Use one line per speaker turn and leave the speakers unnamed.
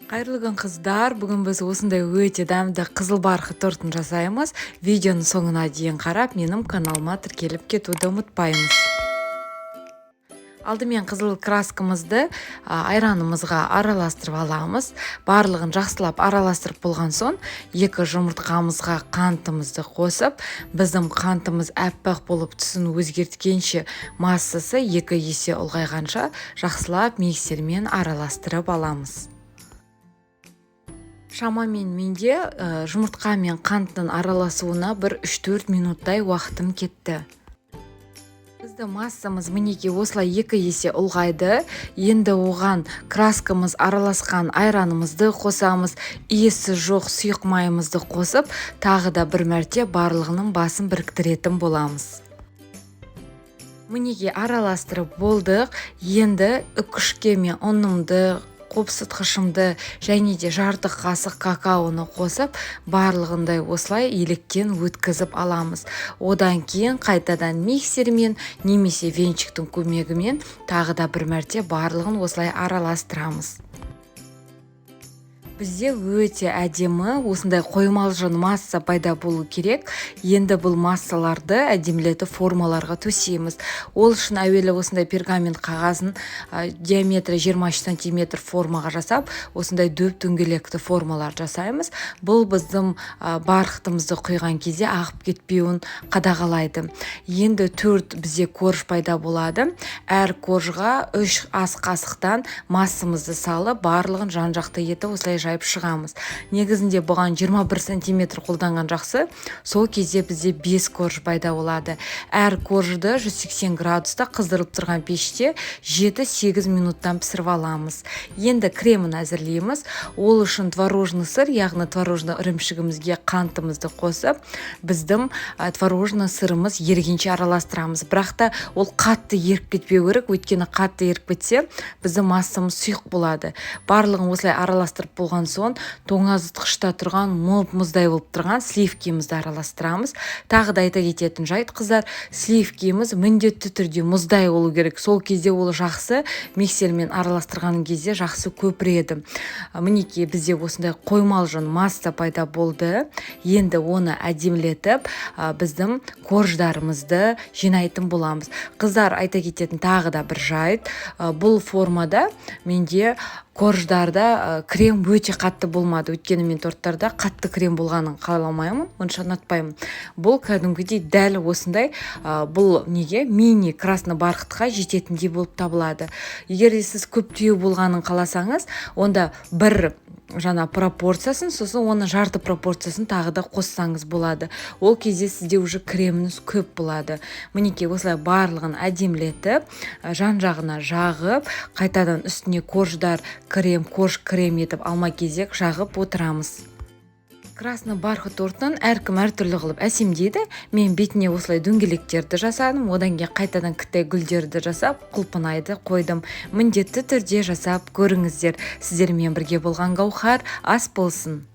Қайырлы күн, қыздар! Бүгін біз осындай өте дәмді қызыл барқыт тортын жасаймыз. Видеоның соңына дейін қарап, менің каналыма тіркеліп кетуді ұмытпаймыз. Алдымен қызыл краскамызды айранымызға араластырып аламыз. Барлығын жақсылап араластырып болған соң, екі жұмыртқамызға қантымызды қосып, біздің қантымыз аппақ болып түсін өзгерткенше, массасы 2 есе ұлғайғанша жақсылап миксермен араластырып аламыз. Шамамен менде жұмыртқа мен қанттың араласуына бір 3-4 минуттай уақытым кетті. Біздің массамыз, мінекей, осылай 2 есе ұлғайды. Енді оған краскамыз араласқан айранымызды қосамыз, иісі жоқ сұйық майымызды қосып, тағы да бір мәрте барлығының басын біріктіретін боламыз. Мінекей, араластырып болдық. Енді үкішке мен ұнымды, қопсытқышымды және де жарты қасық какаоны қосып, барлығындай осылай електен өткізіп аламыз. Одан кейін қайтадан миксермен немесе венчиктің көмегімен тағы да бір мәрте барлығын осылай араластырамыз. Бізде өте әдемі осындай қоймалжың масса пайда болу керек. Енді бұл массаларды әдемілетіп формаларға төсейміз. Ол үшін әуелі осындай пергамент қағазын диаметрі 23 сантиметр формаға жасап, осындай дөп дөңгелекті формалар жасаймыз. Бұл біздің барқытымызды құйған кезде ағып кетпеуін қадағалайды. Енді төрт бізде корж пайда болады. Әр коржға 3 ас қасықтан массамызды салып, барлығын жан жақты етіп осылай жайып шығамыз. Негізінде бұған 21 сантиметр қолданған жақсы. Сол кезде бізде 5 корж пайда болады. Әр коржды 180 градуста қыздырылып тұрған пеште 7-8 минуттан пісіріп аламыз. Енді кремін әзірлейміз. Ол үшін творожный сыр, яғни творожный ірімшігімізге қантымызды қосып, біздің творожный сырымыз ерігенше араластырамыз. Бірақ та ол қатты еріп кетпеу керек, өйткені қатты еріп кетсе, біздің массамыз сұйық болады. Барлығын осылай араластырып болған соң, тоңазытқышта тұрған мұп мұздай болып тұрған сливкимізді араластырамыз. Тағы да айта кететін жайт, қыздар, сливкиміз міндетті түрде мұздай болу керек. Сол кезде ол жақсы миксермен араластырған кезде жақсы көпіреді. Мінекей, бізде осындай қоймалжың масса пайда болды. Енді оны әдемілетіп, біздің корждарымызды жинайтын боламыз. Қыздар, айта кететін тағы да бір жайт: бұл формада менде корждарда крем өте қатты болмады, өйткені мен торттарда қатты крем болғанын қаламаймын, онша ұнатпаймын. Бұл кәдімгідей дәл осындай, бұл неге мини красный бархатқа жететіндей болып табылады. Егер де сіз көптеу болғанын қаласаңыз, онда бір жаңа пропорциясын, сосын оның жарты пропорциясын тағы да қоссаңыз болады. Ол кезде сізде уже креміңіз көп болады. Мінекей, осылай барлығын әдемілетіп, жан жағына жағып, қайтадан үстіне корждар, крем, корж, крем етіп, алма кезек жағып отырамыз. Красный бархат тортын әркім әртүрлі қылып әсемдейді. Мен бетіне осылай дөңгелектерді жасадым, одан кейін қайтадан кітай гүлдерді жасап, құлпынайды қойдым. Міндетті түрде жасап көріңіздер. Сіздермен бірге болған Гаухар. Ас болсын!